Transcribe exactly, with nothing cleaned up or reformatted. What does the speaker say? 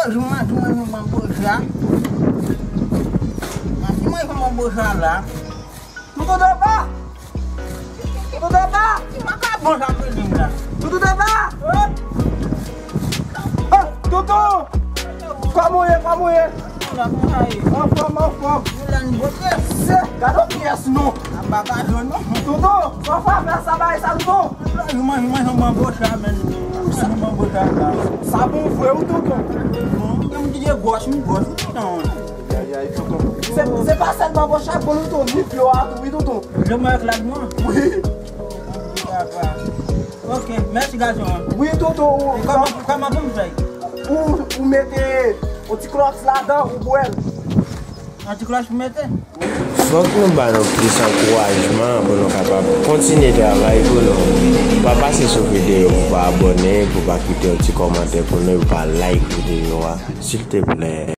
Jouman, jouman, jouman, boja. Mwen jouman, jouman, boja la. Toutou doba! Toutou doba! Ki makabon sa vle di m la? Toutou doba! Oh! Oh, Toutou! Kòman w ye, kòman w ye? Anfòm, anfòm. Gade yon pyès non. Toutou, sa w fè avè sa bagay sa Toutou? Sa bon vre wi Toutou. Bon, yon ki gen gwòch, m gwòch, wi non. Ay, ay, Toutou. Se, se pa sèlman gwòch la bon Toutou, ni vyo a tou wi Toutou. Wi. Ok, mèsi gason. Wi Toutou. Kòman, kòman pou m fè? Ou, ou mete yon ti klòks ladan, ou bwè l. Yon ti klòks pou mete? Fòk nou ba nou plis ankourajman pou nou kapab kontinye travay pou nou. Pa pase sou videyo pou pa abòne, pou pa kite yon ti kòmantè pou nou, pou pa like videyo a, silteplè.